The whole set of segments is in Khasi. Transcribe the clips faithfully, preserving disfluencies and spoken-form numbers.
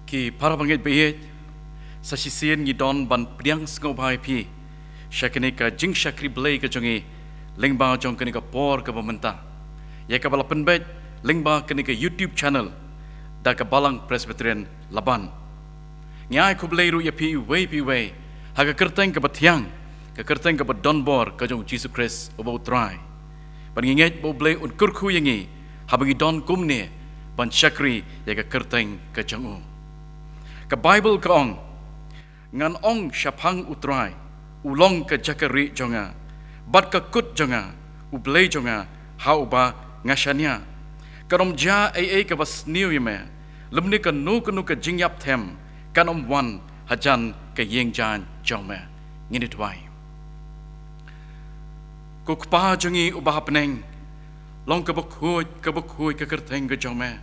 Ki para bangeit baieit, sa shisien ngi don ban pdiang sngewbha ïa phi sha kane ka jingshakri Blei ka jong ngi lyngba jong kane ka por kaba mynta, ïa kaba la pynbeit lyngba kane ka YouTube channel da ka Balang Presbyterian Laban. Ngi ai khublei ruh ïa phi iwei pa iwei ha ka kyrteng kaba thiang, ka kyrteng kaba donbor ka jong U Jisu Khrist uba U Trai. Bad ngi ngeit ba U Blei un kyrkhu ïa ngi haba ngi don kumne ban shakri ïa ka kyrteng ka jong U. Ka Baibl ka ong, ngan ong shaphang U Trai, U long ka jaka rieh jong nga bad ka kut jong nga, U Blei jong nga ha uba nga shaniah. Kan ym jia ei ei kaba sniew ïa me, lymne kano kano ka jingïap them kan ym wan hajan ka ïing jaiñ jong me. Ngin ïa duwai. Ko Kpa jong ngi uba ha bneng, long kaba khuid, kaba khuid ka kyrteng ka jong me.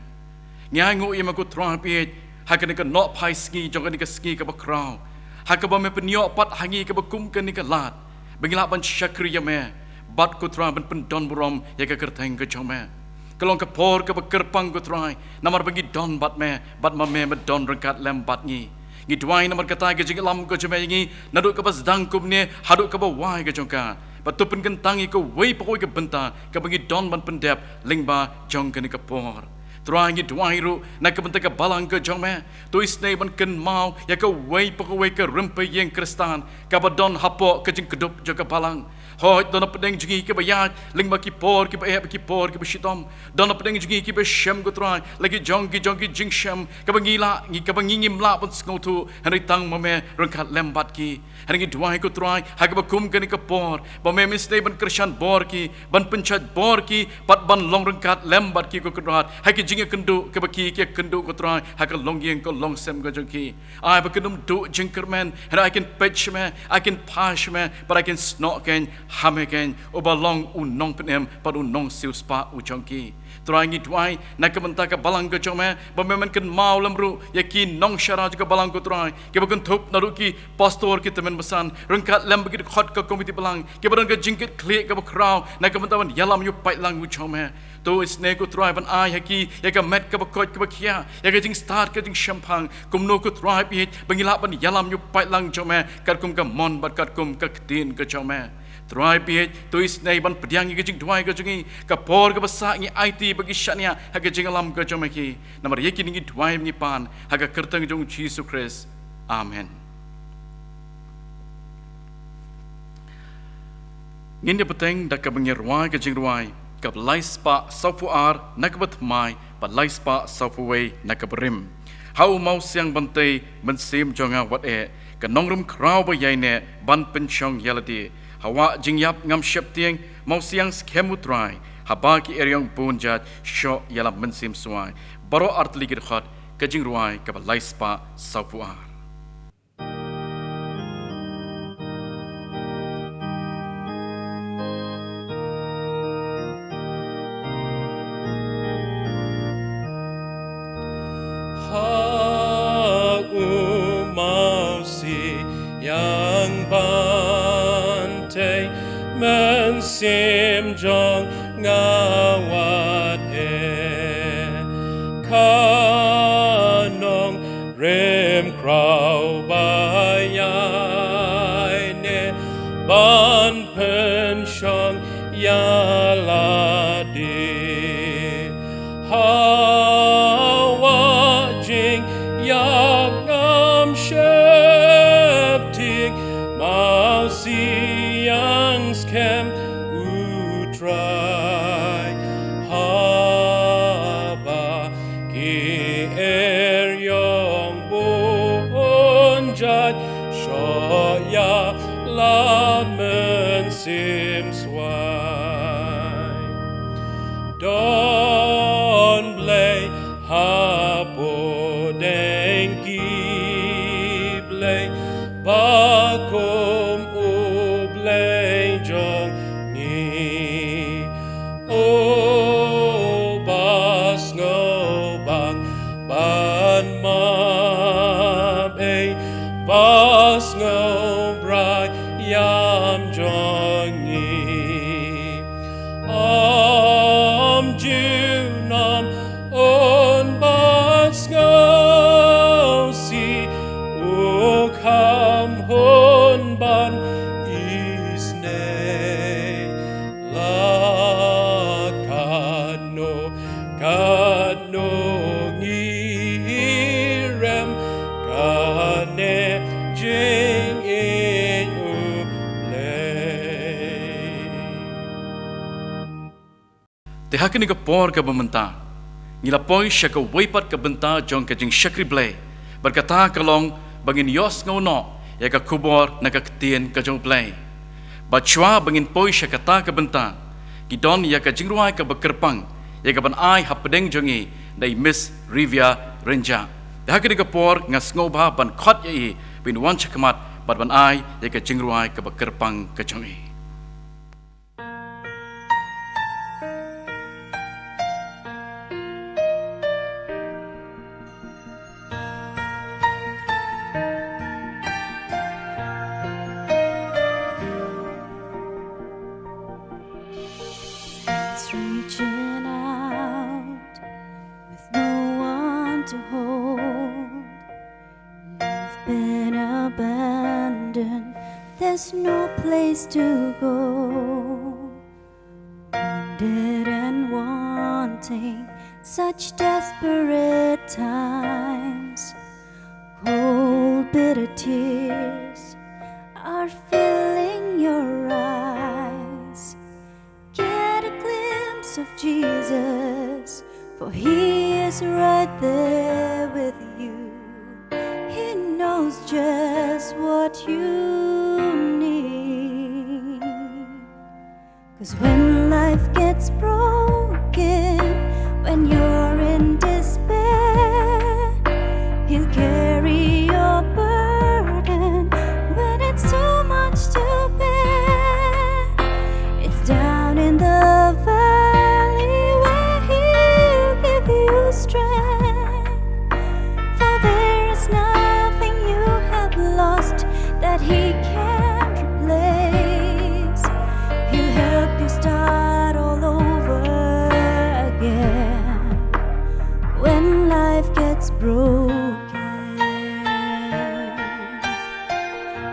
Ngi ainguh ïa me ko Trai baieit ha kane ka nohphai sngi jong kane ka sngi kaba khraw, ha kaba me pynïoh pat ha ngi kaba kum kane ka lad ba ngi lah ban shakri ïa me bad ko Trai ban pyndonburom ïa ka kyrteng ka jong me. Ka long ka por kaba kyrpang ko Trai, namar ba ngi don bad me bad ma me me don ryngkat lem bad ngi. Ngi duwai namar kata ka jingïalam ka jong me ïa ngi naduh kaba sdang kumne haduh kaba wai ka jong ka. Bad to pynkyntang ïa kawei pa kawei ka bynta kaba ngi don ban pyndep lyngba jong kane ka por. Trai, ngi duwai ruh na ka bynta ka balang ka jong me. To isynei ban kynmaw ïa kawei pa kawei ka rympei ïing Khristan kaba don hapoh ka jingkdup jong ka balang. Hooid, don na pdeng jong ngi kiba ïaid lyngba ki por kiba eh bad ki por kiba shitom. Don na pdeng jong ngi kiba shem ko Trai la ki jong ki jong ki jingshem kaba ngi lah ngi kaba ngi ngim lah ban sngewthuh, hynrei tang ma me ryngkat lem bad ki. Hynrei ngi duwai ko Trai ha kaba kum kane ka por ba me me isynei ban kyrshan bor ki, ban pynshait bor ki bad ban long ryngkat lem bad ki ko Kynrad ha ki jingïakynduh kaba ki ki ïakynduh ko Trai ha ka longïing ka longsem ka jong ki. Ai ba kin ym duh jingkyrmen, hynrei ai kin peit sha me, ai kin phai sha me bad ai kin snoh keiñ ha me keiñ uba long u nongpynim bad u nongsiewspah u jong ki. Trai, ngi duwai na ka bynta ka balang ka jong me ba me men kynmaw lem ruh ïa ki nongshara jong ka balang ko Trai, kiba kynthup naduh ki pastor, ki tymmen basan, ryngkat lem bad ki dkhot ka komiti balang kiba don ka jingkitkhlieh kaba khraw na ka bynta ban ïalam ïa u paidlang u jong me. To isynei ko Trai ban ai ha ki ïa ka met kaba koit kaba khia, ïa ka jingstad ka jingshemphang, kumno ko Trai baieit ba ngi lah ban ïalam ïa u paidlang jong me katkum ka mon bad katkum ka ktien ka jong me. Trai baieit, to isynei ban pdiang ïa ka jingduwai ka jong ngi, ka por kaba sah ngi aiti bad ngi shaniah ha ka jingïalam ka jong me ki. Namar ïa kine ngi duwai ngi pan ha ka kyrteng jong U Jisu Khrist. Amen. Ngin ïa bteng da kaba ngi rwai ka jingrwai kaba lai spah sawphew ar na kaba thymmai bad lai spah sawphew wei na kaba rim. Ha u mawsiang ban tei mynsiem jong nga wat eh, ka nongrim khraw ba ïaineh ban pynshong ïa lade. Ha wah jingïap ngam sheptieng, mawsiang skhem U Trai, haba ki eriong bun jait shoh ïa la mynsiem swai. Baroh artylli ki dkhot, ka jingrwai kaba lai spah sawphew ar. Ha u mawsiang ban tei mynsiem jong nga wat eh, ka nongrim khraw ba ïaineh ban pynshong ïa lade. Ha wah jingïap ngam sheptieng, mawsiang skhem U Trai. Haba ki eriong bun jait shoh ïa la mynsiem swai. Don Blei hapdeng ki blei, ba kum U Blei jong ngi. Uba sngewbang ban map ei, ba sngewbha ïam jong ngi. Ym ju Ha kane ka por kaba mynta, ngi la poi sha kawei pat ka bynta jong ka jingshakri Blei, bad kata ka long ba ngin ïohsngew noh ïa ka khubor na ka ktien ka jong U Blei. Bad shuwa ba ngin poi sha kata ka bynta, ngi don ïa ka jingrwai kaba kyrpang ïa kaban ai hapdeng jong ngi da i Miss Rivia Rynjah. Te ha kane ka por nga sngewbha ban khot ïa i ban wan shakhmat bad ban ai ïa ka jingrwai kaba kyrpang ka jong i. It's reaching out with no one to hold. You've been abandoned, there's no place to go. Wounded and wanting, such desperate times. Cold, bitter tears are filling your eyes. Get a glimpse of Jesus, for he is right there with you. He knows just what you need. 'Cause when life gets broken, when you're in despair, he'll carry your burden. When it's too much to bear, it's down in the valley where he'll give you strength. For there is nothing you have lost that he can't replace. He'll help you start all over again when life gets broken.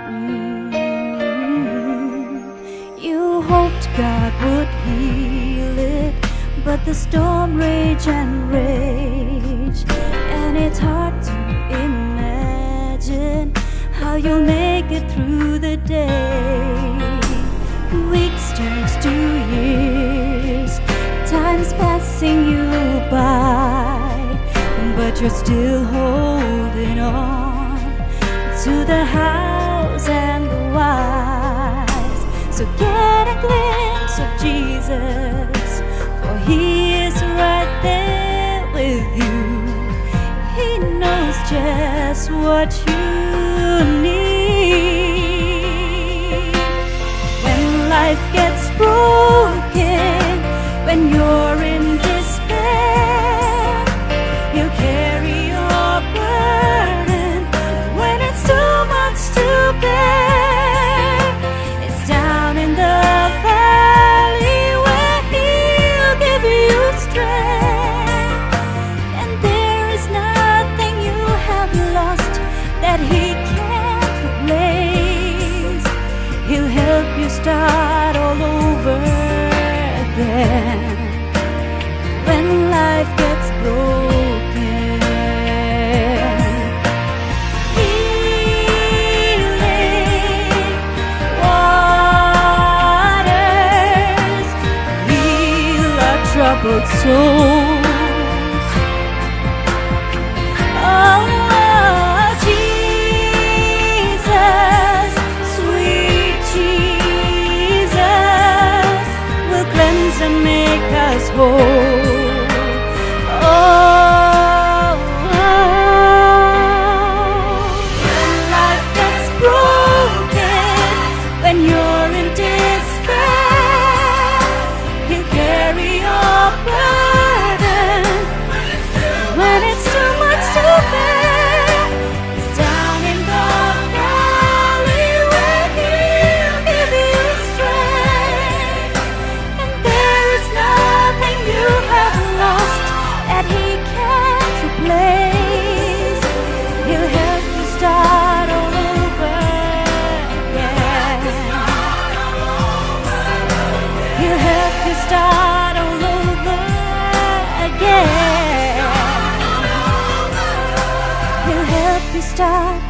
Mm. You hoped God would heal it, but the storm rage and rage, and it's hard to imagine how you'll make it through the day. Weeks turns to years, time's passing you by, but you're still holding on to the house and the wives. So get a glimpse of Jesus, for he is right there with you. He knows just what you need. When life gets broken, when you're in despair, he'll carry your burden. When it's too much to bear, it's down in the valley where he'll give you strength. And there is nothing you have lost that he can't replace. He'll help you start all over again when life gets broken. Healing waters heal our troubled souls. Oh, Jesus, sweet Jesus, will cleanse and make us whole. Oh, when life gets broken, when you're in despair, he'll carry your burden. When it's too much to bear, it's down in the valley where he'll give you strength. And there is nothing you have lost that he can't replace. He'll help you start all over again. He'll help you start all over again. He'll help you start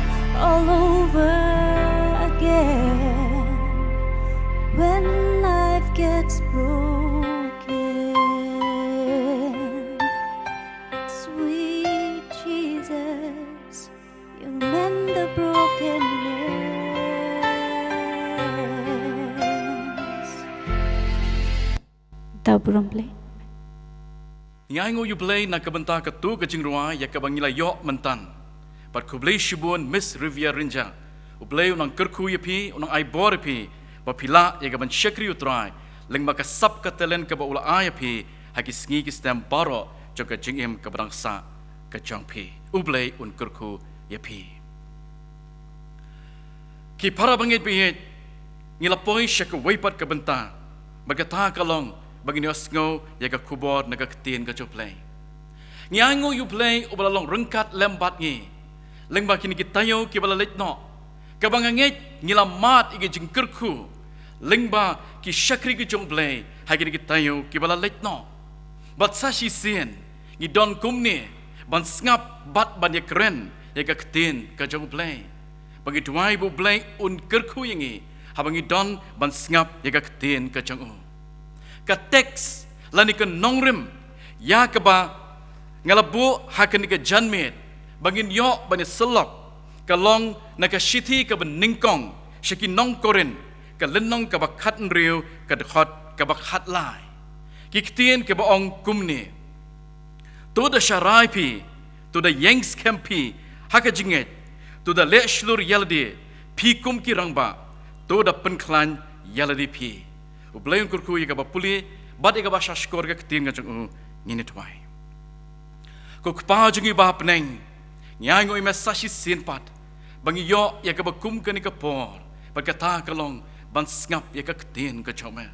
all over again when life gets broken. Ka burom Blei. Ngi ainguh ïa u Blei na ka bynta katu ka jingrwai ïa kaba ngi la ïoh mynta. Bad khublei shibun Miss Rivia Rynjah. U Blei un nang kyrkhu ïa phi, un nang ai bor ïa phi, ba phi lah ïa kaban shakri u Trai lyngba ka sap ka talent kaba u la ai ïa phi ha ki sngi ki snem baroh jong ka jingim kaba dang sah ka jong phi. U Blei un kyrkhu ïa phi. Ki para bangeit baieit, ngi la poi sha kawei pat ka bynta, bad kata ka long ba ngin ïohsngew ïa ka khubor na ka ktien ka jong u Blei. Ngi ainguh ïa u Blei uba la long ryngkat lem bad ngi lyngba kine ki taïew kiba la leit noh, kaba nga ngeit ngi la mad ïa ki jingkyrkhu lyngba ki shakri ki jong u Blei ha kine ki taïew kiba la leit noh. Bad sa shisien ngi don kumne ban sngap bad ban ïakren ïa ka ktien ka jong u Blei. Ba ngi duwai ba u Blei un kyrkhu ïa ngi haba ngi don ban sngap ïa ka ktien ka jong u. Ka teks lane ka nongrim ïa kaba nga la buh ha kane ka janmiet ba ngin ïoh ban ïasyllok ka long na ka shithi kaba nyngkong sha ki nong Korinth, ka lynnong kaba khathynriew, ka dkhot kaba khatlai. Ki ktien kiba ong kumne: To da sharai phi, to da ïeng skhem phi ha ka jingngeit, to da leh shlur ïa lade phi kum ki rangbah, to da pynkhlaiñ ïa lade phi. U Blei un kyrkhu ïa kaba pule bad ïa kaba sngap shkor ka ktien ka jong u. Ngin ïa duwai. Ko Kpa jong ngi ba ha bneng, ngi ainguh ïa me sa shisien pat ba ngi ïoh ïa kaba kum kane ka por, bad kata ka long ban sngap ïa ka ktien ka jong me.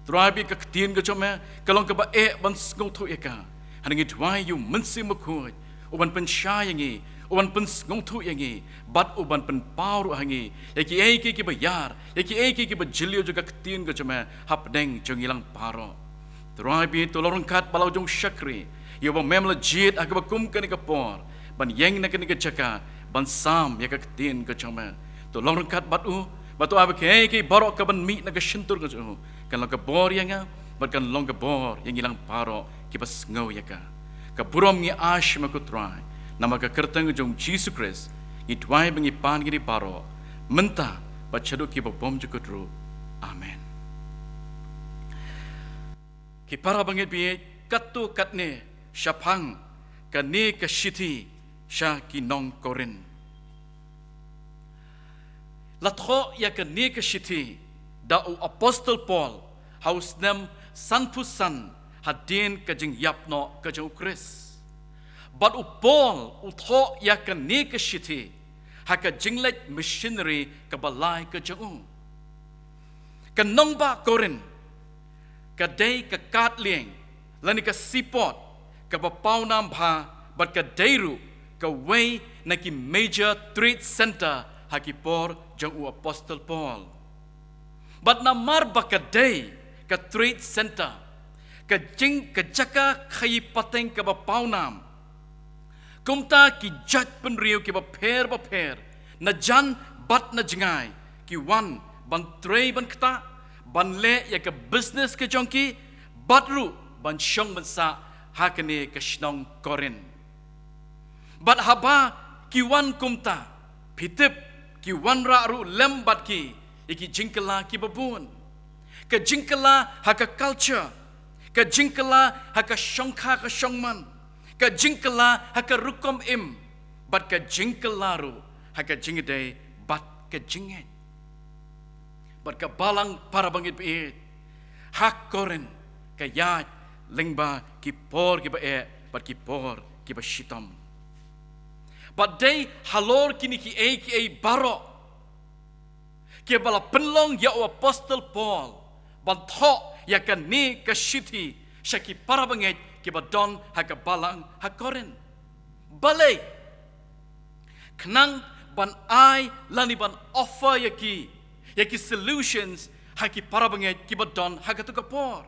Trai, ba ka ktien ka jong me ka long kaba eh ban sngewthuh ïa ka. Hynrei ngi duwai ïa u Mynsiem Bakhuid u ban pynshai ïa ngi, u ban pynsngewthuh ïa ngi, bad u ban pynpaw ruh ha ngi ïa kiei kiei kiba ïar, ïa kiei kiei kiba jylliew jong ka ktien ka jong me ha bneng jong ngi lang baroh. Trai, ba to long ryngkat bad la u jong u shakri ïa uba me la jied ha kaba kum kane ka por ban ïeng na kane ka jaka ban sam ïa ka ktien ka jong me. To long ryngkat bad u, bad to ai ba kiei kiei baroh kaban mih na ka shyntur ka jong u kan long ka bor ïa nga bad kan long ka bor ïa ngi lang baroh kiba sngew ïa ka. Ka burom ngi ai sha me ko Trai, namar ka kyrteng jong u Jisu Khrist ngi duwai bad ngi pan kine baroh mynta bad shaduh kiba bymjukut ruh. Amen. Ki para bangeit baieit, katto katne shaphang kane ka shithi sha ki nong Korinth. La thoh ïa kane ka shithi da u apostol Paul ha u snem sanphew san hadien ka jingïap noh ka jong u Khrist. Bad u Paul u thoh ïa kane ka shithi ha ka jingleit missionary kaba lai ka jong u. Ka nongbah Korinth ka dei ka kad lieng lane ka seaport kaba pawnam bha, bad ka dei ruh kawei na ki major trade center ha ki por jong u apostol Paul. Bad namar ba ka dei ka trade center, ka jing, ka jaka khaïi pateng kaba pawnam, kumta ki jait bynriew kiba pher bapher na jan bad na jngai ki wan ban trei ban ktah, ban leh ïa ka business ka jong ki, bad ruh ban shong ban sah ha kane ka shnong Korinth. Bad haba ki wan kumta, phi tip, ki wanrah ruh lem bad ki ïa ki jingkylla kiba bun. Ka jingkylla ha ka culture, ka jingkylla ha ka shongkha ka shongman, ka jingkylla ha ka rukom im, bad ka jingkylla ruh ha ka jingïadei bad ka jingngeit. Bad ka balang, para bangeit baieit, ha Korinth ka ïaid lyngba ki por kiba eh bad ki por kiba shitom. Bad dei halor kine kiei kiei baroh kiba la pynlong ïa u apostol Paul ban thoh ïa kane ka shithi sha ki para bangeit kiba don ha ka balang ha Korinth. Balei? Khnang ban ai lane ban offer ïa ki, ïa ki solutions ha ki para bangeit kiba don ha kato ka por.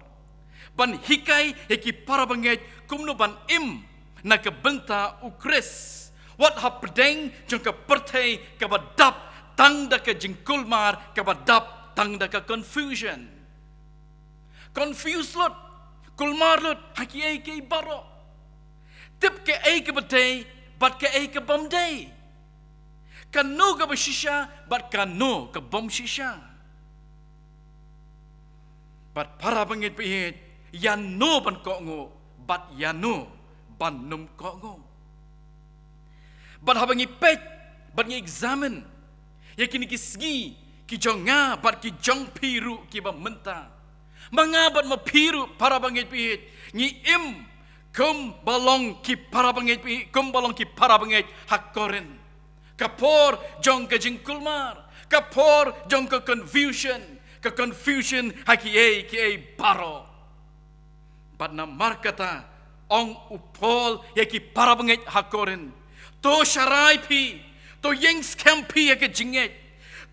Ban hikai ïa ki para bangeit kumno ban im na ka bynta u Khrist, wat hapdeng jong ka pyrthei kaba dap tang da ka jingkulmar, kaba dap tang da ka confusion. Confuse lut, kulmar lut ha kiei kiei baroh. Tip kaei kaba dei bad kaei ka bym dei, kano kaba shisha bad kano ka bym shisha. Bad para bangeit baieit, Ïano ban kohnguh, bad ïano ban ym kohnguh. Bad haba ngi peit, bad ngi examine ïa kine ki sngi ki jong nga bad ki jong phi ruh kiba mynta, ma nga bad ma phi ruh, para bangeit baieit, ngi im kumba long ki para bangeit baieit, kumba long ki para bangeit ha Korinth. Ka por jong ka jingkulmar, ka por jong ka confusion, ka confusion ha kiei kiei baroh. Bad namar kata, ong u Paul ïa ki para bangeit ha Korinth, to sharai phi, to ïeng skhem phi ïa ka jingngeit,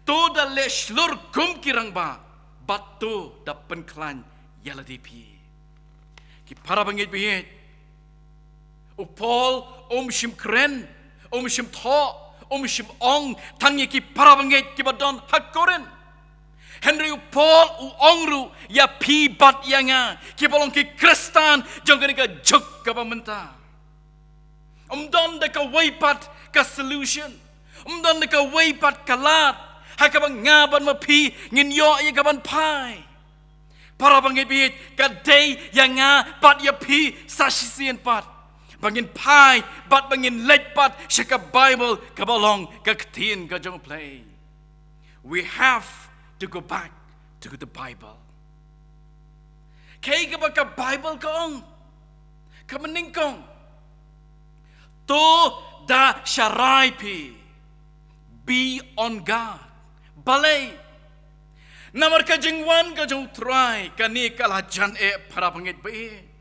to da leh shlur kum ki rangbah, bad to da pynkhlaiñ ïa lade phi. Ki para bangeit baieit, u Paul um shym kren, um shym thoh, um shym ong tang ïa ki para bangeit kiba don ha Korinth. Hynrei u Paul u ong ruh ïa phi bad ïa nga, kiba long ki Khristan jong kane ka juk kaba mynta. Um don da kawei pat ka solution, um don da kawei pat ka lad ha kaba nga bad ma phi ngin ïoh ïa kaban phai. Para bangeit baieit, ka dei ïa nga bad ïa phi sa shisien pat ba ngin phai bad ba ngin leit pat sha ka Baibl kaba long ka ktien ka jong U Blei. We have to go back to the Bible. Kaei kaba ka Baibl ka ong? Kaba nyngkong, to da sharai phi. Be on guard. Balei? Namar ka jingwan ka jong U Trai kane ka la jan eh, para bangeit baieit.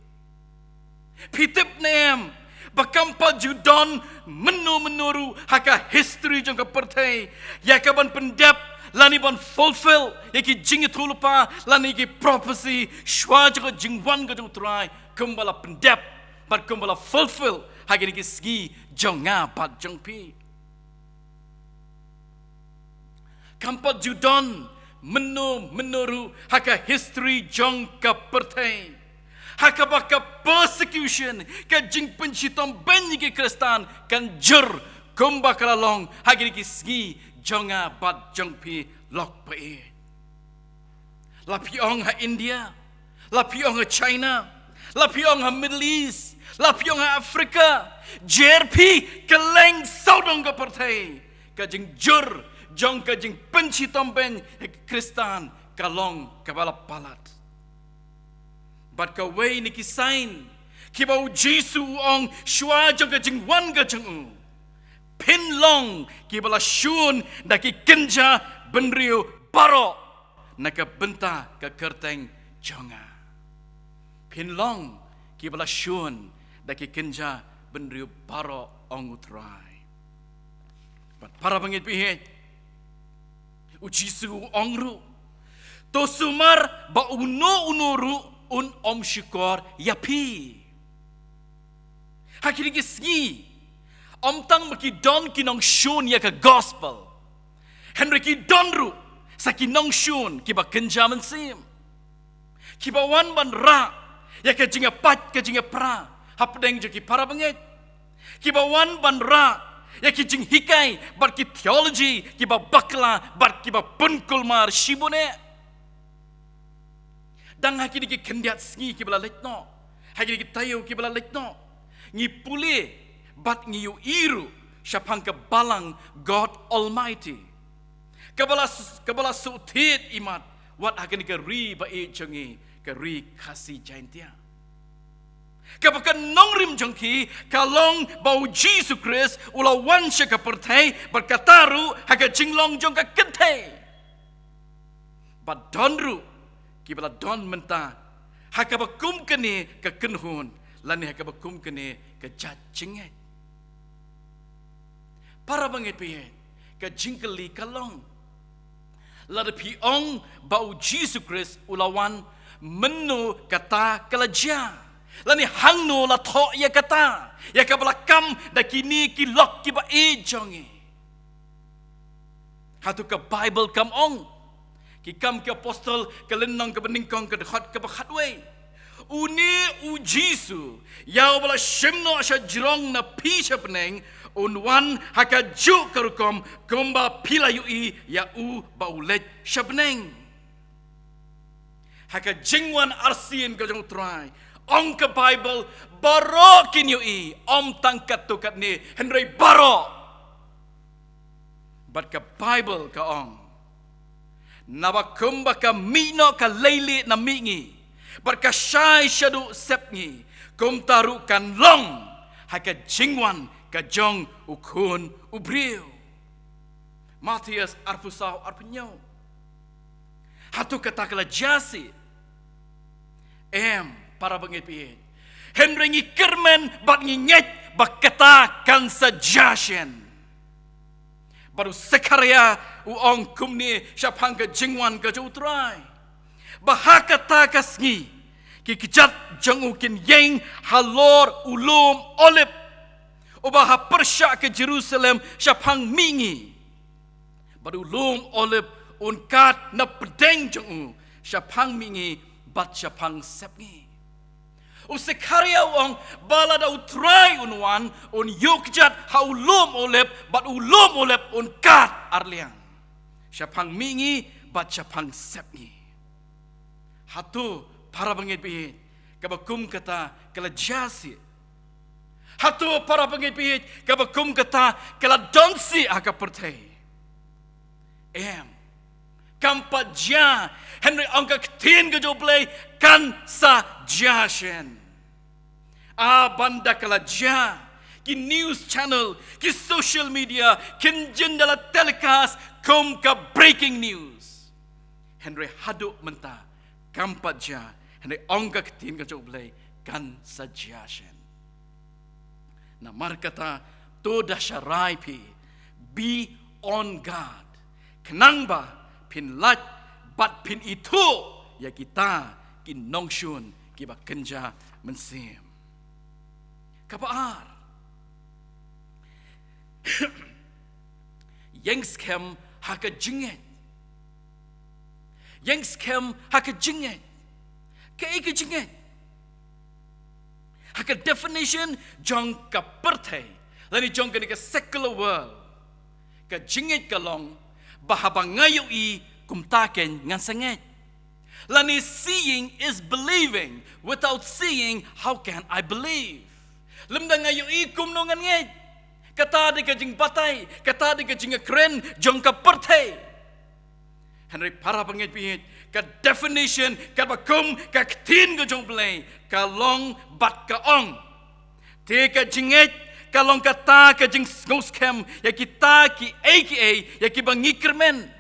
Phi tip ne em ba kam pat ju don mynno mynno ruh ha ka history jong ka pyrthei ïa kaban pyndep lane ban fulfill ïa ki jingïathuhlypa lane ki prophecy shuwa jong ka jingwan ka jong U Trai kumba la pyndep bad kumba la fulfill ha kine ki sngi jong nga bad jong phi. Kam pat ju don mynno mynno ruh ha ka history jong ka pyrthei ha kaba ka persecution, ka jingpynshitom beiñ ïa ki Khristan kan jur kumba ka la long ha kine ki sngi jong nga bad jong phi, lok baieit. La phi ong ha India, la phi ong ha China, la phi ong ha Middle East, la phi ong ha Africa, jer phi kylleng sawdong ka pyrthei, ka jingjur jong ka jingpynshitom beiñ ïa ki Khristan ka long kaba la palat. Bad kawei na ki sign kiba U Jisu u ong shuwa jong ka jingwan ka jong u, phin long kiba la shun da ki kynja bynriew baroh na ka bynta ka kyrteng jong nga. Phin long kiba la shun da ki kynja bynriew baroh, ong U Trai. Bad para bangeit baieit, U Jisu u ong ruh, to sumar ba uno uno ruh un ym shukor ïa phi. Ha kine ki sngi, ym tang ba ki don ki nongshun ïa ka gospel, hynrei ki don ruh sa ki nongshun kiba kynja mynsiem, kiba wan ban rah ïa ka jingïapait ka jingïapra hapdeng jong ki para bangeit, kiba wan ban rah ïa ki jinghikai bad ki theology kiba bakla bad kiba pynkulmar shibun eh. Dang ha kine ki khyndiat sngi kiba la leit noh, ha kine ki taïew kiba la leit noh, ngi pule bad ngi ïohi ruh shaphang ka balang God Almighty, kaba la s-, kaba la shu thied imat wat ha kane ka ri ba ïeit jong ngi, ka ri Khasi Jaintia, kaba ka nongrim jong ki ka long ba U Jisu Khrist u la wan sha ka pyrthei bad kata ruh ha ka jinglong jong ka kynthei. Bad don ruh kiba la don mynta ha kaba kum kane ka kynhun lane ha kaba kum kane ka jait jingngeit. Para bangeit baieit, ka jingkylli ka long, lada phi ong ba U Jisu Khrist u la wan, mynno kata ka la jia? Lane hangno la thoh ïa kata, ïa kaba la kam da kine ki lok kiba ïeit jong ngi? Hato ka Baibl kam ong? Ki Kam ki Apostol ka lynnong kaba nyngkong ka dkhot kaba khatwei, une U Jisu ïa uba la shim noh shajrong na phi sha bneng, un wan ha kajuh ka rukom kumba phi la ïohi ïa u ba u leit sha bneng. Ha ka jingwan arsien ka jong U Trai, ong ka Baibl, baroh kin ïohi, ym tang katto katne, hynrei baroh. Bad ka Baibl ka ong, naba kumba ka mih noh ka leilieh na mihngi, bad ka shai shaduh sepngi, kumta ruh kan long ha ka jingwan ka jong U Khun U Briew. Mathaios arphew saw, arphew hynñiew. Hato kata ka la jia sih? Em, para bangeit bieit. Hynrei ngi kyrmen bad ngi ngeit ba kata kan sa jia shen. Bad u Sekharïa u ong kumne shaphang ka jingwan ka jong U Trai, ba ha kata ka sngi ki kjat jong u kin ïeng halor u lum Olib, uba ha pyrshah ka Jerusalem shaphang mihngi. Bad u lum Olib un kad na pdeng jong u shaphang mihngi bad shaphang sepngi. U Sekharïa u ong, ba lada U Trai un wan, un ïuh kjat ha u lum Olib, bad u lum Olib un kad arliang shaphang mihngi bad shaphang sepngi. Hato, para bangeit bieit, kaba kum kata ka la jia sih? Hato, para bangeit bieit, kaba kum kata ka la don sih ha ka pyrthei? Em, kam pat jia, hynrei ong ka ktien ka jong U Blei, kan sa jia shen. A ban da ka la jia, ki news channel, ki social media kin jin da la telecast kum ka breaking news. Hynrei haduh mynta kam pat jia, hynrei ong ka ktien ka jong U Blei, kan sa jia shen. Namar kata, to da sharai phi, be on guard, khnang ba phin lait bad phin ithuh ïa kita ki nongshun kiba kynja mynsiem. Kaba ar, ïeng skhem ha ka jingngeit. Ïeng skhem ha ka jingngeit. Kaei ka jingngeit? Ha ka definition jong ka pyrthei, lane jong kane ka secular world, ka jingngeit ka long ba haba nga ïohi, kumta kein ngan sa ngeit. Lane seeing is believing. Without seeing, how can I believe? Lymda nga ïohi, kumno ngan ngeit? Kata dei ka jingbatai, kata dei ka jingkren jong ka pyrthei. Hynrei para bangeit bieit, ka definition kaba kum ka ktien ka jong U Blei ka long bad ka ong, te ka jingngeit ka long kata ka jingsngewskhem ïa kita kiei kiei ïa kiba ngi kyrmen,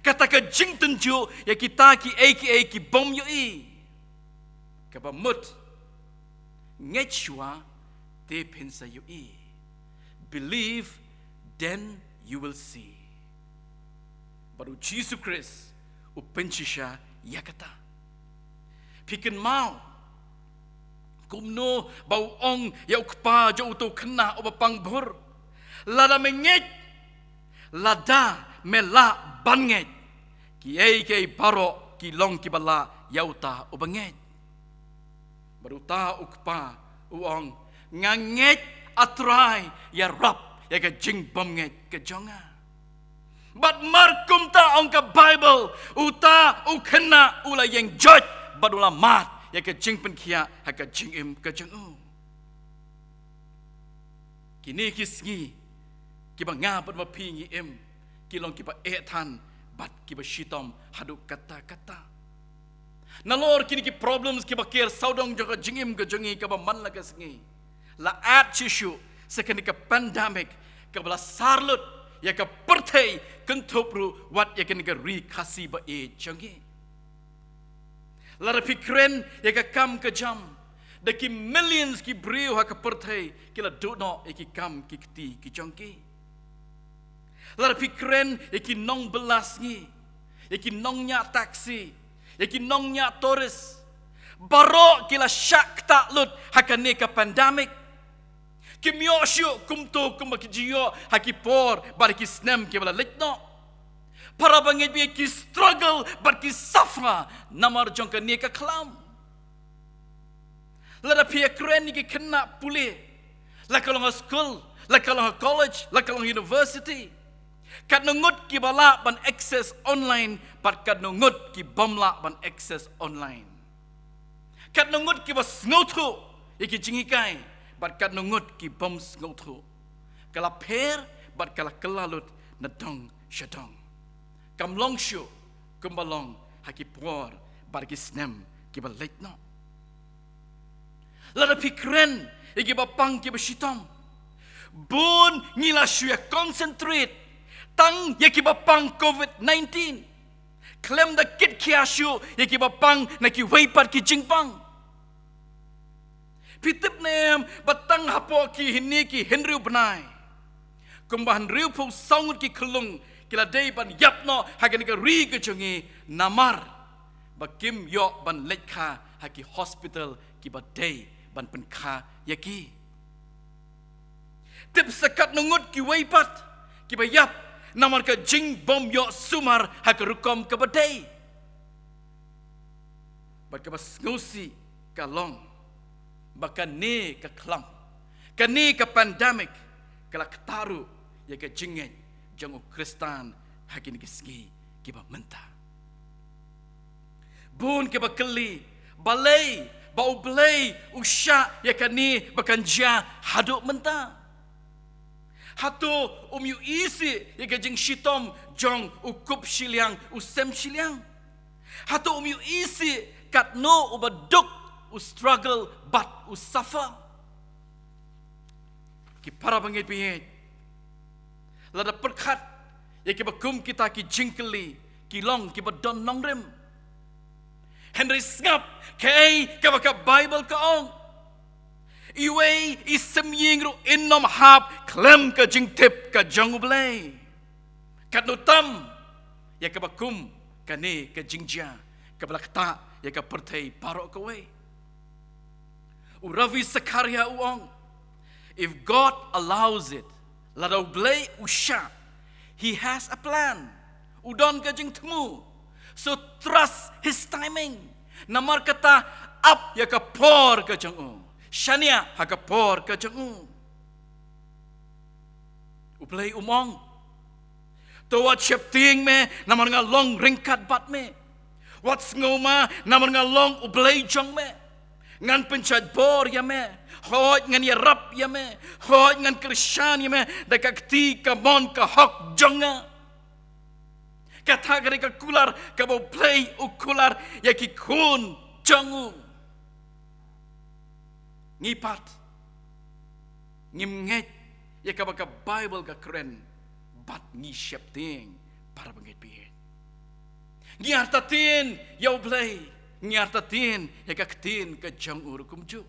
kata ka jingtynjuh ïa kita kiei kiei ki bym ïohi. Kaba mut, ngeit shuwa, te phin sa ïohi. Believe, then you will see. Bad U Jisu Khrist u pynshisha ïa kata. Phi kynmaw kumno ba u ong ïa u kpa jong uto u khynnah uba pang bhur, lada me ngeit, lada me lah ban ngeit, kiei kiei baroh ki long kiba lah ïa uta uba ngeit. Bad uta u kpa u ong, nga ngeit, A Trai, ïarap ïa ka jingbymngeit ka jong nga. Bad mar kumta, ong ka Baibl, uta u khynnah u la ïeng joit bad u la mad ïa ka jingpynkhiah ha ka jingim ka jong u. Kine ki sngi kiba nga bad ma phi ngi im, ki long kiba eh than bad kiba shitom haduh katta katta. Nalor kine ki problems kiba ker sawdong jong ka jingim ka jong ngi kaba man la ka sngi, la add shisha sha kane ka pandemic kaba la sar lut ïa ka pyrthei, kynthup ruh wat ïa kane ka ri Khasi ba ïeit jong ngi. Lada phi kren ïa ka kam ka jam, da ki millions ki briew ha ka pyrthei ki la duh noh ïa ki kam ki kti ki jong ki. Lada phi kren ïa ki nongbylla sngi, ïa ki nongñiah taxi, ïa ki nongñiah tourist, baroh ki la shah ktah lut ha kane ka pandemic. Kim ïoh shuh kumto kumba ki ju ïoh ha ki por bad ki snem kiba la leit noh. Para bangeit bieit, ki struggle bad ki suffer namar jong kane ka khlam. Lada phi ïa kren ïa ki khynnah pule, la ka long ha skul, la ka long ha college, la ka long ha university, Katno ngut kiba lah ban access online, bad katno ngut ki bym lah ban access online. Katno ngut kiba sngewthuh ïa ki jinghikai, bad katno ngut ki bym sngewthuh. Ka la pher, bad ka la kylla lut na dong sha dong. Kam long shuh kumba long ha ki por bad ki snem kiba leit noh. Lada phi kren ïa kiba pang kiba shitom, bun ngi la shu ïa concentrate tang ïa kiba pang covid nineteen, khlem da kit khia shuh ïa kiba pang na kiwei pat ki jingpang. Phi tip ne em ba tang hapoh kine ki hynriew bnai, kumba hynriewphew saw ngut ki khyllung ki la dei ban ïap noh ha kane ka ri ka jong ngi, namar ba kim ïoh ban leit kha ha ki hospital kiba dei ban pynkha ïa ki. Tip sa katno ngut kiwei pat kiba ïap namar ka jingbym ïoh sumar ha ka rukom kaba dei. Bad kaba sngewsih ka long ba kane ka khlam, kane ka pandemic, ka la ktah ruh ïa ka jingngeit jong u Khristan ha kine ki sngi kiba mynta. Bun kiba kylli, balei ba U Blei u shah ïa kane ba kan jia haduh mynta? Hato um ïohi shuh ïa ka jingshitom jong u kup shiliang, u sem shiliang? Hato um ïohi shuh katno uba duk u struggle bad u suffer? Ki para bangeit baieit, lada pyrkhat ïa kiba kum kita ki jingkylli, ki long kiba don nongrim. Hynrei sngap kaei kaba ka Baibl ka ong. Iwei i symïing ruh in ym hap khlem ka jingtip ka jong U Blei. Katno tam ïa kaba kum kane ka jingjia kaba la ktah ïa ka pyrthei baroh kawei. U Ravi Zachariah u ong, "If God allows it, lada U Blei u shah, He has a plan. U don ka jingthmu. So trust His timing." Namar kata, ap ïa ka por ka jong u. Shaniah ha ka por ka jong u. U Blei um ong, "To wat sheptieng me, namar nga long ryngkat bad me. Wat sngewma, namar nga long U Blei jong me. Ngan pynshait bor ïa me. Hooid, ngan ïarap ïa me. Hooid, ngan kyrshan ïa me da ka kti kamon ka hok jong nga." Kata ka dei ka kular kaba U Blei u kular ïa ki khun jong u. Ngi pat ngim ngeit ïa kaba ka Baibl ka kren bad ngi sheptieng, para bangeit baieit. Ngi artatien ïa U Blei, ngi artatien ïa ka ktien ka jong u ruh kumjuh.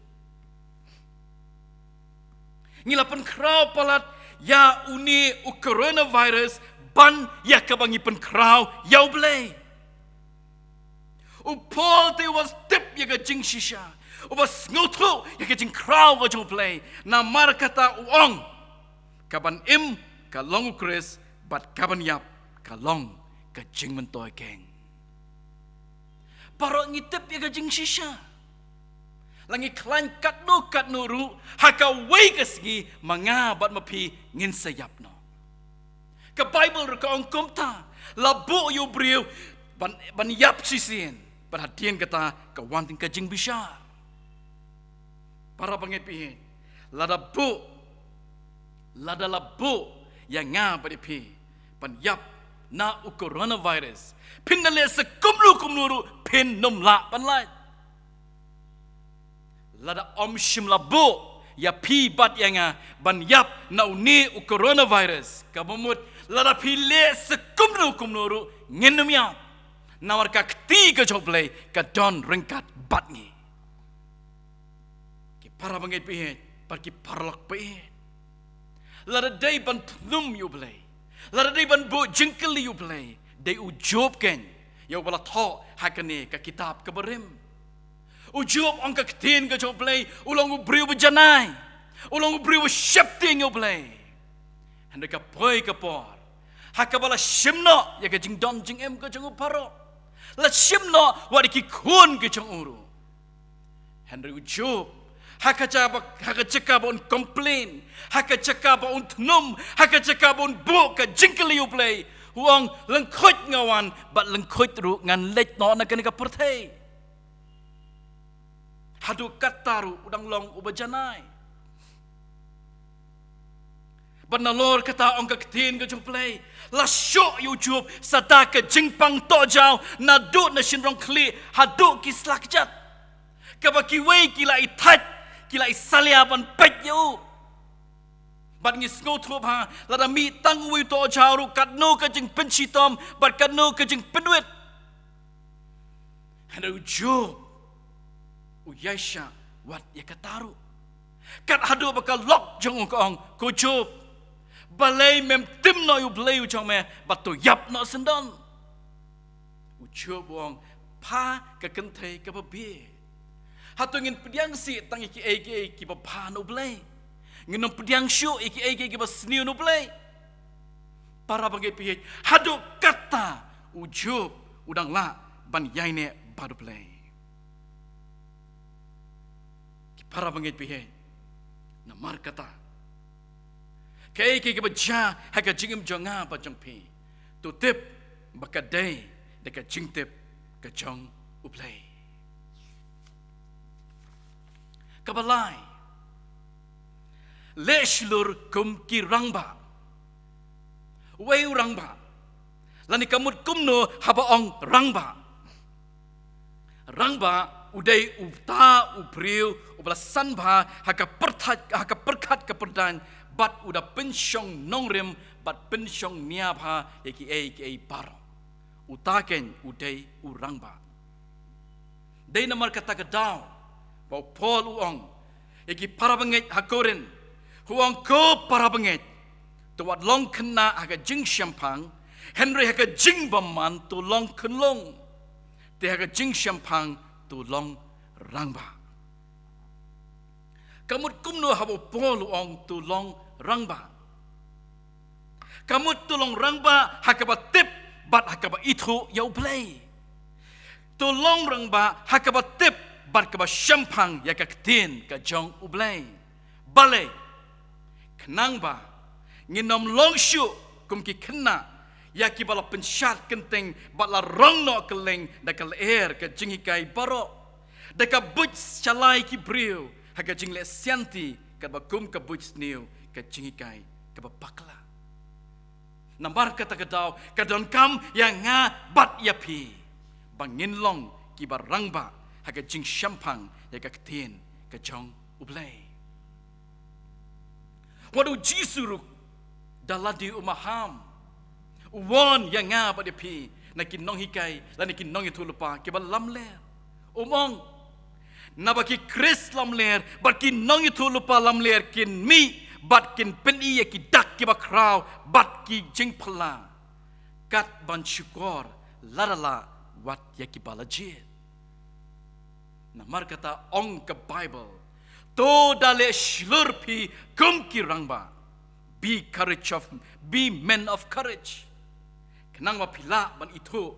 Ngi la pynkhraw palat ïa une u coronavirus ban ïa kaba ngi pynkhraw ïa U Blei. U Paul te u ba tip ïa ka jingshisha, u ba sngewthuh ïa ka jingkhraw ka jong U Blei. Namar kata u ong, "Kaban im ka long U Khrist, bad kaban ïap ka long ka jingmyntoi keiñ." Baroh ngi tip ïa ka jingshisha. La ngi khlaiñ katno katno ruh, ha kawei ka sngi ma nga bad ma phi ngin sa ïap noh. Ka Baibl ruh ka ong kumta, la buh ïa u briew ban, ban ïap shisien, bad hadien kata ka wan tang ka jingbishar. Para bangeit baieit, lada buh, lada la buh ïa nga bad ïa phi ban ïap na u coronavirus, phin da leh sa kumno kumno ruh phin ym lah ban lait. Lada ym shym la buh ïa phi bad ïa nga ban ïap na une u coronavirus, kaba mut lada phi leh sa kumno kumno ruh ngin ym ïap. Namar ka kti ka jong U Blei ka don ryngkat bad ngi. Ki para bangeit baieit, bad ki paralok baieit. Lada dei ban thnum ïa U Blei, lada dei ban buh jingkylli ïa U Blei, dei u Job keiñ ïa uba la thoh ha kane ka kitab kaba rim. U Job, ong ka ktien ka jong U Blei, u long u briew ba janai, u long u briew ba sheptieng ïa U Blei. Hynrei ka poi ka por ha kaba la shim noh ïa ka jingdon jingem ka jong u baroh. La shim noh wat ïa ki khun ki jong u ruh. Hynrei u Job, Ha ka jaka ba, ha ka jaka ba un complain, ha ka jaka ba un thnum, ha ka jaka ba un buh ka jingkylli ïa U Blei, u ong, lyngkhuid nga wan, bad lyngkhuid ruh ngan leit noh na kane ka pyrthei. Haduh katta ruh u dang long uba janai. Bad nalor kata ong ka ktien ka jong U Blei, la shoh ïa u Job sa da ka jingpang tohjaw, naduh na shynrong khlieh haduh ki slakjat, kaba kiwei ki la ithait, ki la isalia ban peit ïa u. Bad ngi sngewthuh ba lada mih tang uwei u tohjaw ruh, katno ka jingpynshitom bad katno ka jingpynwit. Hynrei u Job u ïaishah wat ïa kata ruh. Kat haduh ba ka lok jong u ka ong, ko Job, balei mem tim noh ïa U Blei u jong me, bad to ïap noh syndon. U Job u ong, pha ka kynthei kaba bieit. Hato ngin pdiang shuh tang ïa kiei kiei kiba bha na U Blei? Ngin ym pdiang shuh ïa kiei kiei kiba sniew na U Blei? Para bangeit phi, haduh katta u Job u dang lah ban ïaineh bad U Blei. Ki para bangeit phi, namar kata, kaei kaei kaba jia ha ka jingim jong nga bad jong phi, to tip ba ka dei da ka jingtip ka jong U Blei. Kaba lai, leh shlur kum ki rangbah. Uei u rangbah? Lane ka mut kumno haba ong rangbah? Rangbah u dei uta u briew uba la san bha ha ka pyrthat, ha ka pyrkhat ka pyrdaiñ, bad u da pynshong nongrim bad pynshong nia bha ïa kiei kiei baroh. Uta keiñ u dei u rangbah. Dei namar kata ka daw ba u Paul u ong ïa ki para bangeit ha Korinth, u ong, ko para bangeit, to wat long khynnah ha ka jingshemphang, hynrei ha ka jingbymman to long khunlung, te ha ka jingshemphang to long rangbah. Ka mut kumno haba u Paul u ong to long rangbah? Ka mut to long rangbah ha kaba tip bad ha kaba ithuh ïa U Blei. To long rangbah ha kaba tip bad kaba shemphang ïa ka ktien ka jong U Blei. Balei? Khnang ba ngin ym long shuh kum ki khynnah ïa kiba la pynshad kynting bad la rong noh kylleng da ka lyer ka jinghikai baroh, da ka buit shalai ki briew ha ka jingleh sianti, katba kum ka buit sniew ka jinghikai kaba bakla. Namar kata ka daw ka donkam ïa nga bad ïa phi ba ngin long kiba rangbah ha ka jingshemphang ïa ka ktien ka jong U Blei. Wat u Jisu ruh da lade u maham, u wan ïa nga bad ïa phi na ki nonghikai lane ki nongïathuhlypa kiba lamler. Um ong, naba ki Khrist lamler bad ki nongïathuhlypa lamler kin mih bad kin pyni ïa ki dak kiba khraw bad ki jingphylla, kat ban shukor lada lah wat ïa kiba la jied. Namar kata ong ka Baibl, to da leh shlur phi kum ki rangbah. Be courage of, be men of courage. Khnang ba phi lah ban ithuh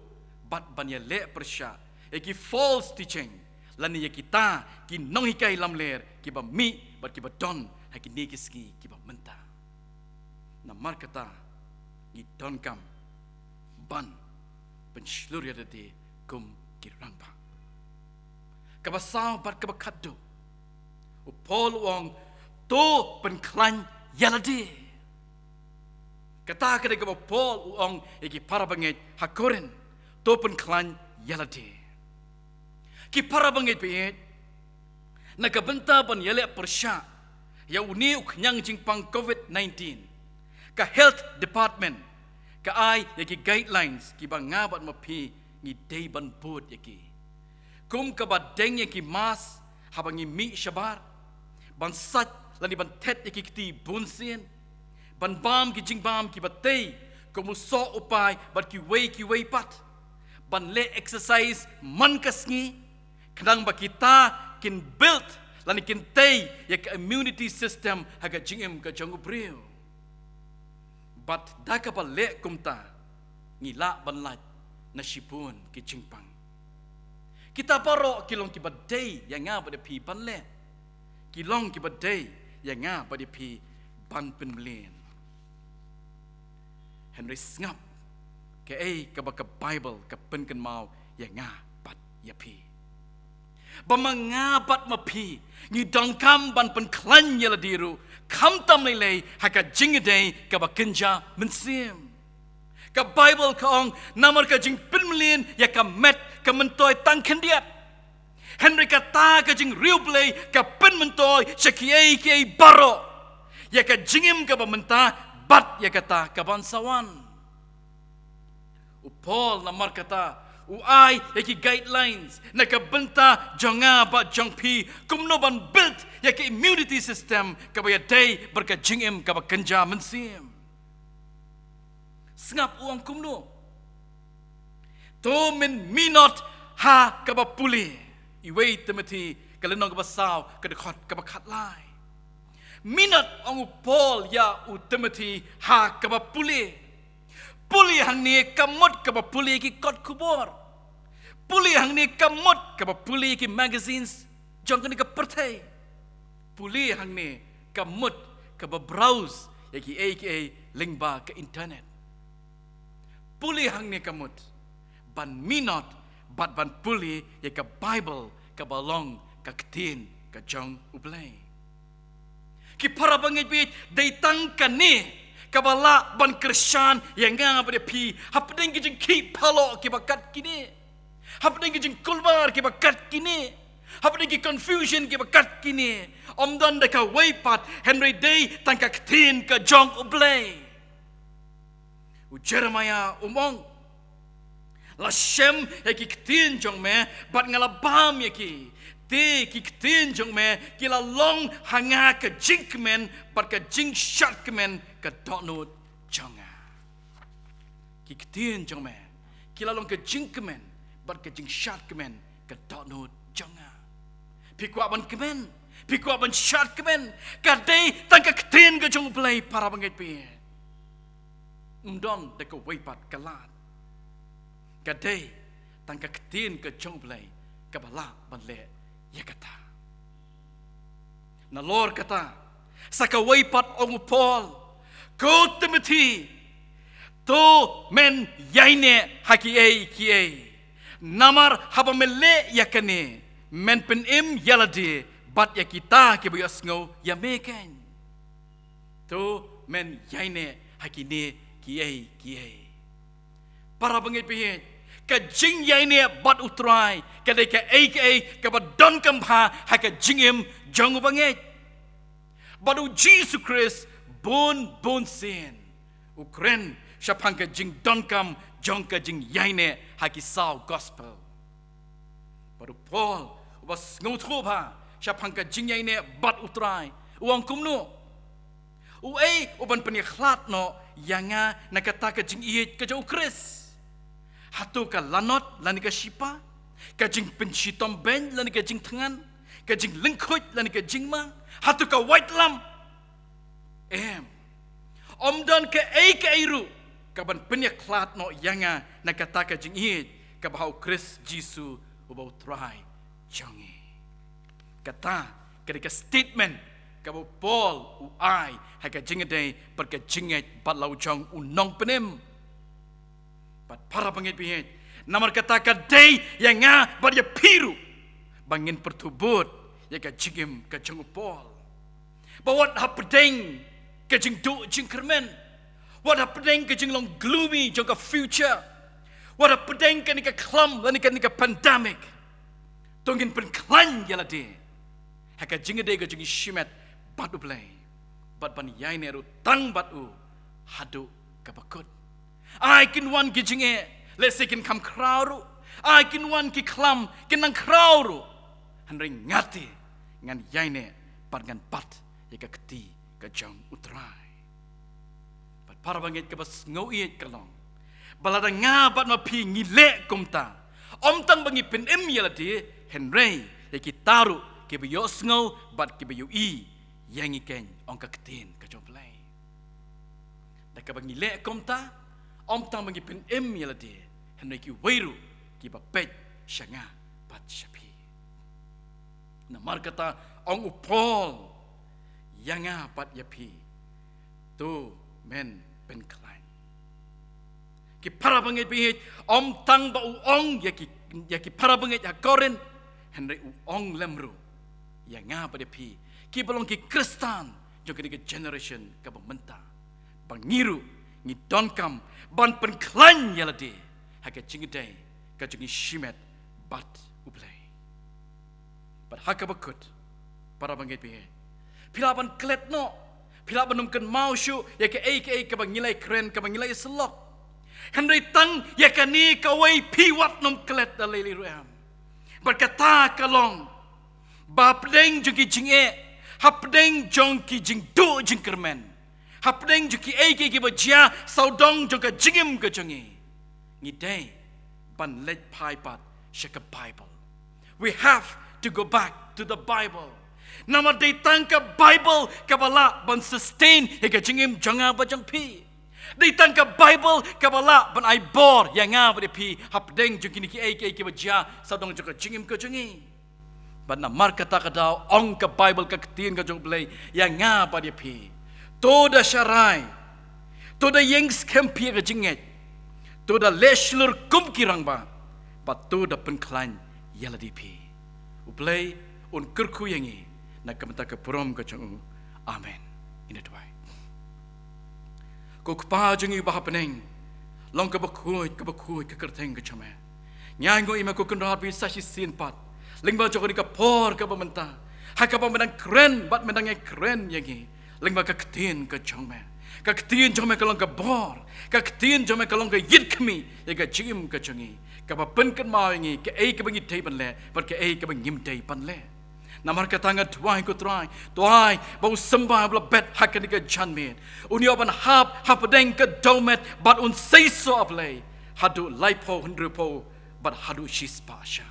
bad ban ïaleh pyrshah ïa ki false teaching lane ïa kita ki nonghikai lamler kiba mih bad kiba don ha kine ki sngi kiba mynta. Namar kata ngi donkam ban pynshlur ïa lade kum ki rangbah. Kaba saw bad kaba khatduh, u Paul u ong, to pynkhlaiñ ïa lade. Kata ka dei kaba u Paul u ong ïa ki para bangeit ha Korinth, to pynkhlaiñ ïa lade. Ki para bangeit phi, na ka bynta ban ïaleh pyrshah ïa une u khñiang jingpang covid nineteen, ka health department ka ai ïa ki guidelines kiba nga bad ma phi ngi dei ban bud ïa ki. Kum kaba deng ïa ki mask haba ngi mih shabar, ban sait lane ban thet ïa ki kti bunsien, ban bam ki jingbam kiba tei kum u soh u pai bad kiwei kiwei pat, ban leh exercise man ka sngi, khnang ba kita kin build lane kin tei ïa ka immunity system ha ka jingim ka jong u briew. Bad da kaba leh kumta ngi lah ban lait na shibun ki jingpang. Kita baroh ki long kiba dei ïa nga bad ïa phi ban leh. Ki long kiba dei ïa nga bad ïa phi ban pynmlien. Hynrei sngap kaei kaba ka Baibl ka pynkynmaw ïa nga bad ïa phi. Ba ma nga bad ma phi ngi donkam ban pynkhlaiñ ïa lade ruh, khamtam lei lei ha ka jingïadei kaba kynja mynsiem. Ka Baibl ka ong, namar ka jingpynmlien ïa ka met ka myntoi tang khyndiat. Hynrei kata ka jingriewblei ka pynmyntoi sha kiei kiei baroh, ïa ka jingim kaba mynta bad ïa kata kaban sa wan. U Paul namar kata u ai ïa ki guidelines na ka bynta jong nga bad jong phi, kumno ban build ïa ka immunity system kaba ïadei bad ka jingim kaba kynja mynsiem. Sngap u ong kumno. To men minot ha kaba pule. Iwei Timothi ka lynnong kaba saw ka dkhot kaba khatlai. Minot, ong u Paul ïa u Timothi, ha kaba pule. Pule hangne kam mut kaba pule ki kot khubor. Pule hangne kam mut kaba pule ki magazines jong kane ka pyrthei. Pule hangne kam mut kaba browse ïa kiei kiei lyngba ka internet. Pule hangne kam mut ban minot bad ban pule ïa ka Baibl kaba long ka ktien ka jong U Blei. Ki para bangeit bad dei tang kane kaba lah ban kyrshan ïa nga bad ïa phi hapdeng ki jingkhih palat kiba kat kine. Hapdeng ki jingkulmar kiba kat kine. Hapdeng ki confusion kiba kat kine. Ym don da kawei pat hynrei dei tang ka ktien ka jong U Blei. U Jeremiah u ong, la shem ïa ki ktien jong me bad nga la bam ïa ki. Te ki ktien jong me ki la long ha nga ka jingkmen bad ka jingshad kmen ka dohnud jong nga. Ki ktien jong me ki la long ka jingkmen bad ka jingshad kmen ka dohnud jong nga. Phi kwah ban kmen, phi kwah ban shad kmen, ka dei tang ka ktien ka jong U Blei, para bangeit bad. Ym don da kawei pat ka lad. Ka dei tang ka ktien ka jong U Blei kaba lah ban leh ïa kata. Nalor kata, sa kawei pat ong u Paul, ko Timothi, to men ïaineh ha kiei kiei. Namar haba me leh ïa kane men pynim ïa lade bad ïa kita kiba ïohsngew ïa me keiñ. To men ïaineh ha kine kiei kiei. Para bangeit bad, ka jingïaineh bad U Trai ka dei kaei kaei kaba donkam bha ha ka jingim jong u bangeit. Bad U Jisu Khrist bun bun sien u kren shaphang ka jingdonkam jong ka jingïaineh ha ki saw gospel. Bad u Paul uba sngewthuh bha shaphang ka jingïaineh bad U Trai u ong kumno. Uei uban pynïakhlad noh ïa nga na kata ka jingïeit ka jong U Khrist? Hato ka lanot lane ka shipa, ka jingpynshitom beiñ lane ka jingthngan, ka jinglyngkhuid lane ka jingma? Hato ka waitlam? Em. Ym don kaei kaei ruh kaban pynïakhlad noh ïa nga na kata ka jingïeit kaba ha U Khrist Jisu uba U Trai jong ngi. Kata ka dei ka statement kaba u Paul u ai ha ka jingïadei bad ka jingngeit bad la u jong u nongpynim. Bad para bangeit bad, namar kata ka dei ïa nga bad ïa phi ruh ba ngin pyrthuh bud ïa ka jingim ka jong u Paul. Ba wat hapdeng ka jingduh jingkyrmen, wat hapdeng ka jinglong gloomy jong ka future, wat hapdeng kane ka khlam lane kane ka pandemic, to ngin pynkhlaiñ ïa lade ha ka jingïadei ka jong ngi shimet bad U Blei bad ban ïaineh ruh tang bad u haduh kaba kut. Ai kin wan ki jingeh, lehse kin kham khraw ruh. Ai kin wan ki khlam, kin nang khraw ruh. Hynrei nga te ngan ïaineh bad ngan bat ïa ka kti ka jong U Trai. Bad para bangeit, kaba sngewieit ka long ba lada nga bad ma phi ngi leh kumta, ym tang ba ngi pynim ïa lade, hynrei ïa kita ruh kiba ïohsngew bad kiba ïohi ïa ngi keiñ, ong ka ktien ka jong U Blei. Da kaba ngi leh kumta, ym tang ba ngi pynim ïa lade, hynrei kiwei ruh kiba peit sha nga bad sha phi. Namar kata Ong u Paul ïa nga bad ïa phi, to men pynkhlaiñ. Ki para bangeit bangeit, ym tang ba u ong ïa ki, ïa ki para bangeit ha Korinth, hynrei u ong lem ruh ïa nga bad ïa phi, kiba long ki Khristan jong kane ka generation kaba mynta, ba ngi ruh ngi donkam ban pynkhlaiñ ïa lade ha ka jingïadei ka jong ngi shimet bad U Blei. Bad ha kaba kut, para bangeit bangeit, phi lah ban klet noh, phi lah ban ym kynmaw shuh ïa kaei kaei kaba ngi la ïakren, kaba ngi la ïasyllok. Hynrei tang ïa kane kawei phi wat nym klet da lei lei ruh em. Bad kata ka long ba hapdeng jong ki jingeh, hapdeng jong ki jingduh jingkyrmen, hapdeng jong kiei kiei kiba jia sawdong jong ka jingim ka jong ngi, ngi dei ban leit phai pat sha ka Bible. We have to go back to the Bible. Namar dei tang ka Bible kaba lah ban sustain ïa ka jingim jong nga bad jong phi. Dei tang ka Bible kaba lah ban ai bor ïa nga bad ïa phi hapdeng jong kine kiei kiei kiba jia sawdong jong ka jingim ka jong ngi. Bad namar kata ka daw, ong ka Bible, ka ktien ka jong U Blei ïa nga bad ïa phi, to da sharai, to da ïeng skhem phi ïa ka jingngeit, to da leh shlur kum ki rangbah, bad to da pynkhlaiñ ïa lade phi. U Blei un kyrkhu ïa ngi na ka bynta ka burom ka jong U. Amen. Ngin ïa duwai. Ko Kpa jong ngi uba ha bneng, long kaba khuid, kaba khuid ka kyrteng ka jong me. Ngi ainguh ïa me ko Kynrad ba sa shisien pat, lyngba jong kane ka por kaba mynta, ha kaba me dang kren bad me dang ïakren ïa ngi lyngba ka ktien ka jong me. Ka ktien jong me ka long ka bor, ka ktien jong me ka long ka ïit khmih ïa ka jingim ka jong ngi, kaba pynkynmaw ïa ngi kaei kaba ngi dei ban leh bad kaei kaba ngim dei ban leh. Namar kata nga duwai ko Trai, to ai ba u symbai uba la bet ha kane ka janmiet un ïoh ban hap hapdeng ka dewmet bad un seisoh, A Blei, haduh laiphew, hynriewphew bad haduh shispah sha.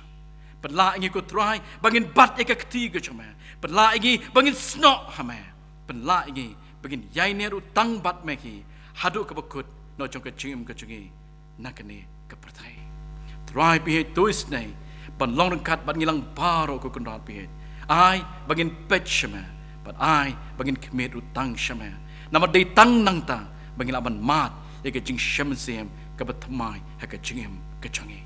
Pynlah ïa ngi ko Trai ba ngin bat ïa ka kti ka jong me. Pynlah ïa ngi ba ngin snoh ha me. Pynlah ïa ngi ba ngin ïaineh ruh tang bad me hi haduh kaba kut noh jong ka jingim ka jong ngi na kane ka pyrthei. Trai, phi heh, to isynei ban long ryngkat bad ngi lang baroh ko Kynrad, phi heh. Ai ba ngin peit sha me bad ai ba ngin khmih ruh tang sha me. Namar dei tang nangta ba ngin lah ban mad ïa ka jingshem mynsiem kaba thymmai ha ka jingim ka jong ngi.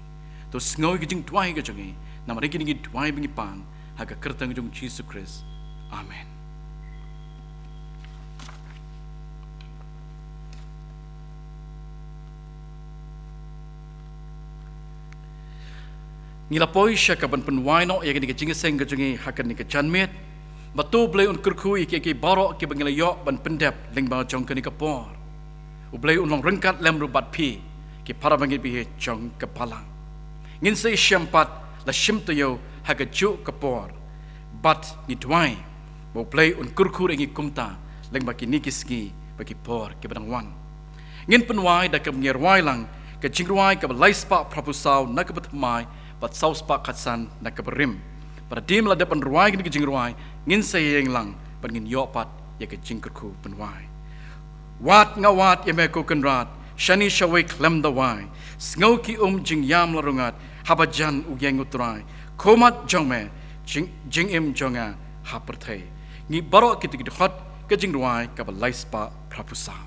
To sngew ïa ka jingduwai ka jong ngi, namar ïa kine ngi duwai bad ngi pan ha ka kyrteng jong U Jisu Khrist. Amen. Ngi la poi sha kaban pynwai noh ïa kane ka jingïaseng ka jong ngi ha kane ka janmiet. Bad to U Blei un kyrkhu ïa kiei kiei baroh kiba ngi la ïoh ban pyndep lyngba jong kane ka por. U Blei un long ryngkat lem ruh bad phi, ki para bangeit, phi heh, jong ka balang. Ngin sa ïashem pat la shim taïew ha kajuh ka por. Bad ngi duwai ba U Blei un kyrkhu ïa ngi kumta lyngba kine ki sngi bad ki por kiba dang wan. Ngin pynwai da kaba ngi rwai lang ka jingrwai kaba laispah phraphew saw na kaba thymmai bad sawspah khatsan na kaba rim. Bad hadien ba la dep ban rwai kane ka jingrwai, ngin sa ïeng lang bad ngin ïoh pat ïa ka jingkyrkhu pynwai. Wad nga wad ïa me ko Kynrad, shane shawei khlem da wai. Sngew ki um jingïam la rung at, haba jan u ïeng U Trai. Khmat jong me, jing, jingim jong nga ha pyrthei. Ngi baroh kita ki dkhot ka jingrwai kaba laispah phraphew saw.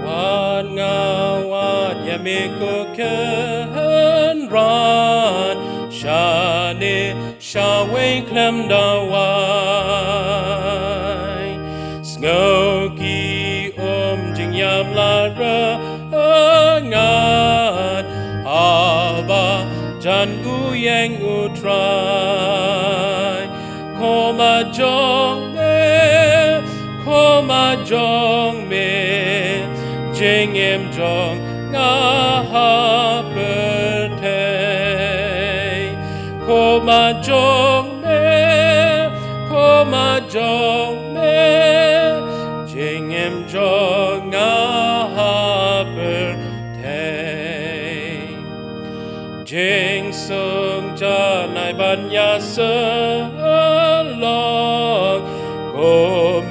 Wad nga wad ïa me ko Kynrad, shane shawei khlem da wai. Sngew ki um jingïam la rung at, haba jan u ïeng U Trai. Khmat jong me, khmat jong me, jingim jong nga ha pyrthei. Khmat jong me, khmat jong me, jingim jong nga ha pyrthei. Jingsngewsih janai ban ïasyllok, ko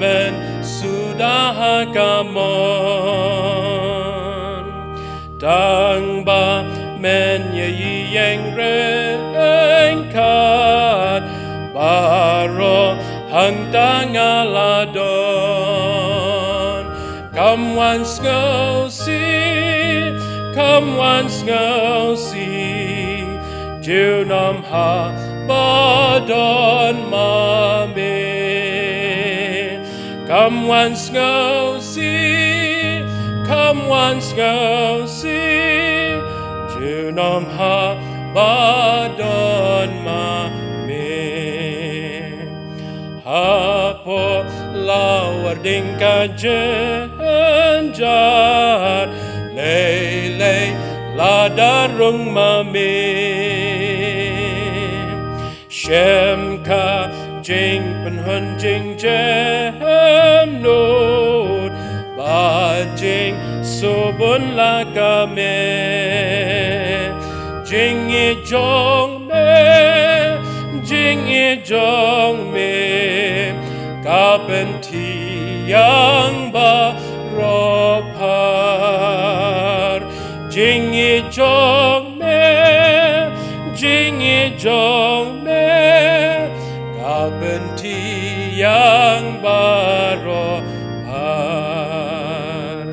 men suda ha ka mon. Tang ba men ïa ïeng ryngkat, baroh hangta nga la don. Kam wan sngewsih, kam wan sngewsih, junom haba don ma me. Kam wan sngewsih, kam wan sngewsih, junom haba don ma me. Hapoh lawar ding ka jynjar, lei lei lada rung ma me. Shem ka jingpynhun jingjemnud, ba jingsubun la ka me. Jingïeit jong me, jingïeit jong me, ka pynthiang baroh phar. Jingïeit jong me, jingïeit jong me, ka pynthiang baroh phar.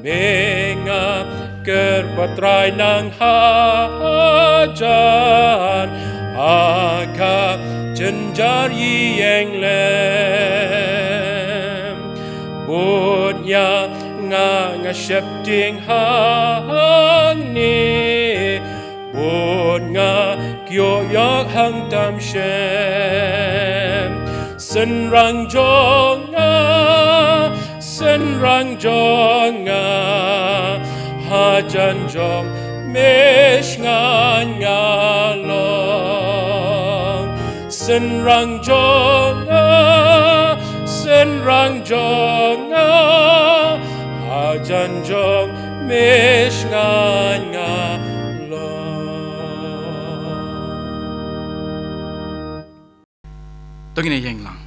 Me nga kyrpad Trai nang hajan, ha ka jynjar ïeng lem. Bud ïa nga, nga sheptieng hangne, bud nga kyiuh ïoh hangtam shem. Synrang jong nga, synrang jong nga, hajan jong me shngain nga long. Synrang jong nga, synrang jong nga, hajan jong me shngain nga long. To ngin ïeng lang.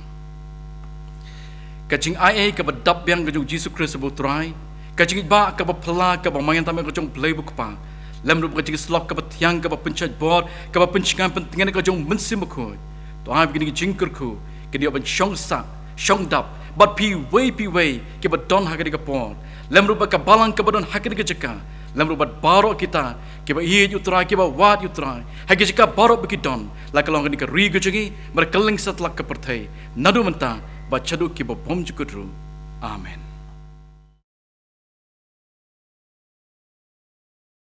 Ka jingai ei kaba dap biang ka jong u Jisu Khrist u Trai, ka jingïeit kaba phylla kaba mangiatam ka jong u Blei u Kpa, lem ruh ka jingshlok kaba thiang kaba pynshait bor kaba pynshngaiñ pyntngen ka jong u Mynsiem Bakhuid. To ai ba kine ki jingkyrkhu kin ïoh ban shong sah shong dap bad phi wei phi wei kiba don ha kane ka por, lem ruh bad ka balang kaba don ha kane ka jaka, lem ruh bad baroh kita kiba ïeit ïa u Trai, kiba wad ïa u Trai ha ki jaka baroh ba ki don, la ka long kane ka ri ka jong ngi bad ka lyngsatlak ka pyrthei, naduh mynta bad shaduh kiba bymjukut ruh. Amen.